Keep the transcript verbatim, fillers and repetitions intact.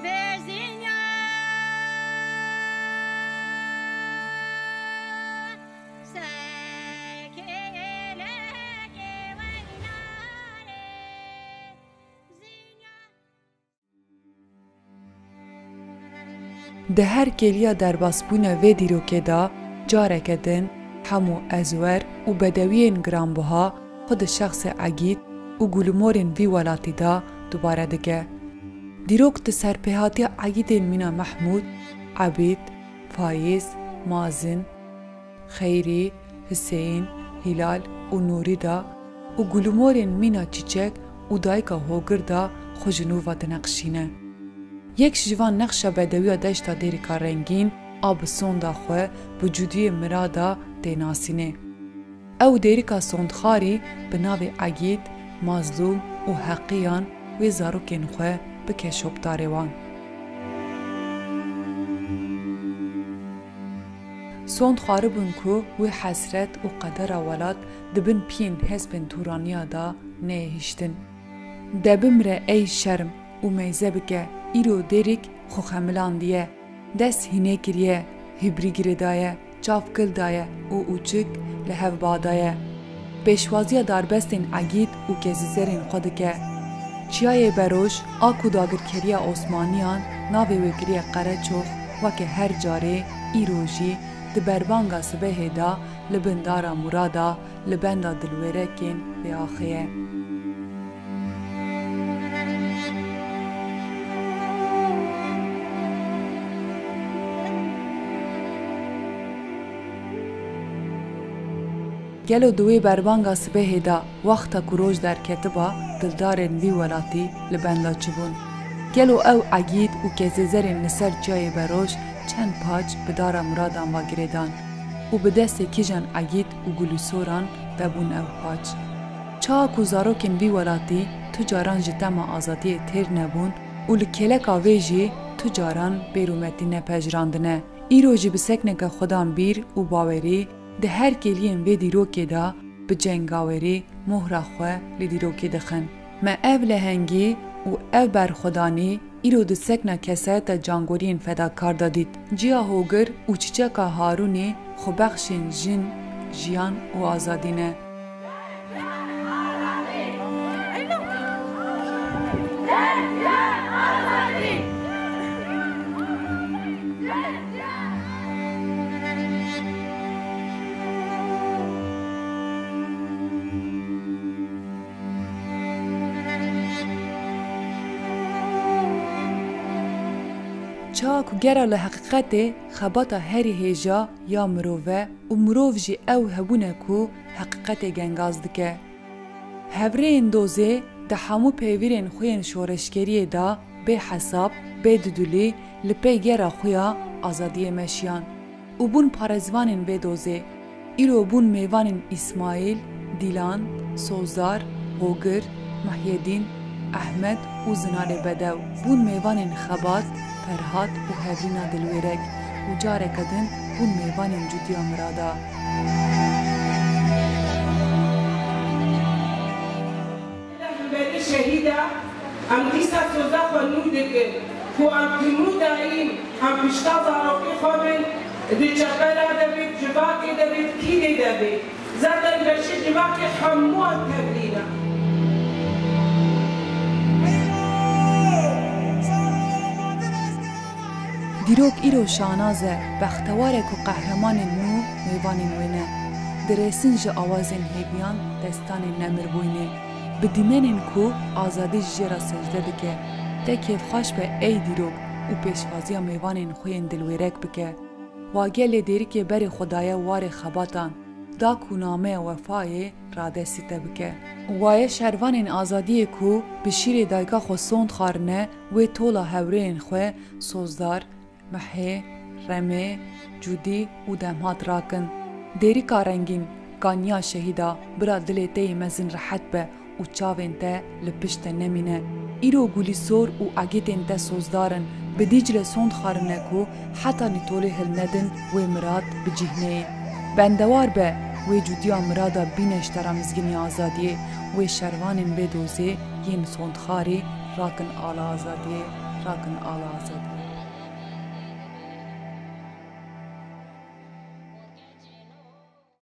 Verzinya. Di her kêliya derbasbûna vê dîrokê de careke din hemû ezwer û bedewiyên giranbiha xwe di şexsê Egîd û gulimorên vî welatî de dubare dike. Dîrok di serpêhatiya Egîdên mîna Mehmûd, Ebîd, Fayîz, Mazin, Xeyrî, Hiseyîn, Hîlal û Nûrî de û gulimorên mîna Çîçek û dayika Hogir de xwe ji nû ve dineqişîne. Yek ji van nexşa bedewiya deşta Dêrika Rengîn a bi sonda xwe bi cudiyê Mirada tê nasînê. Ew Dêrika Sondxarî bi navê Egîd, Mazlûm û Heqiyan wê zarokên xwe bike şopdarê wan. Sond xwaribûn ku wê hesret û qedera welat di bin piyên hespên tûraniya de neyê hiştin. De bimre ey şerm û meyze bike, îro Dêrik xwe xemilandiye, dest hînê kiriye, hîbrî girêdaye, çav kil daye û ûçik li hev ba daye. Pêşwaziya darbestên Egîd û Kezîzerên xwe dike. Çiyayê Beroj a ku dagirkeriya Osmaniyan navê wê kiriye Qereçox, weke her carê, îro jî di berbanga sibehê de li bin dara Murada li benda dilwêrekên vêaxê ye. Gelo di wê berbanga sibehê de, wexta ku roj derketiba, dildarên vî welatî li benda çi bûn? Gelo ew Egîd û Kezêzerên li ser Çiyayê Beroj çend paç bi dara Muradan ve girêdan û bi destê kîjan Egîd û Gulîsoran vebûn ew paç? Çawa ku zarokên vî welatî tu caran ji tema azadiyê têr nebûn û li kêleka vê jî tu caran bêrûmetî nepejirandine, îro jî bi sekneke xwedan bîr û bawerî di her kêliyên vê dîrokê de bi cengawerî mohra xwe li dîrokê dixin. Me ev lehengî û ev berxwedanî îro di sekna kesayeta cangoriyên fedakar de dît. Ciya Hogir û Çîçeka Harûnê xwebexşên jin, jiyan û azadî ne. Çawa ku gera li heqîqetê xebata herî hêja ya mirov e û mirov jî ew hebûn e ku heqîqetê gengaz dike. Hevrêyên dozê di hemû peyvîrên xwe yên şoreşgeriyê de bê hesab, bê dudulî li pey gera xwe ya azadiyê meşiyan û bûn parêzvanên vê dozê. Îro bûn mêvanên Îsmaîl, Dîlan, Sozdar, Hogir, Mehyedîn, Ehmed û Zinarê Bedew. Bûn mêvanên Xebat, Ferhat û Hevrîna Dilwêrek û careke din bûn mêvanên Cudiya Mirada. Berê şehîda, em dîsa soza xwe nû dikin ku em timû dayîn, em pişta zarokê xwe bin, di çepera de bit, civakê de bit, kîrê de bit. Zaten beşê civakê hemû em tevlî ne. Dîrok îro şanaz e, bextewar e ku qehremanên nû mêvanên wê ne. Dirêsin ji awazên hêviyan destanên nemirbûyînê, bi dîmenên ku azadî ji jê re secde dike. Te kêfxweş be ey dîrok û pêşwaziya mêvanên xwe yên dilwêrek bike. Wa gelê Dêrikê berê xwe daye warê xebatan, da ku nameya wefayê radestî te bike. Waye şervanên azadiyê ku bi şîrê dayika xwe sond xwarine wê tola hevrêyên xwe Sozdar, Mihê, Remê, Cûdî û Demhat rakin. Dêrika Rengîn, kaniya şehîda, bira dilê te yê mezin rehet be û çavên te li pişt te nemîne. Îro Gulîsor û Egîtên te sozdar in, bi Dîcle sond xwarine ku heta nîtolê hilnedin wê mirad bi cih neyê. Bendewar be, wê cudiya mirada bîne ji te re mizgîniya azadiyê, wê şervanên vê dozê yên sondxarî rakin ala azadiyê. nakin ala azadî.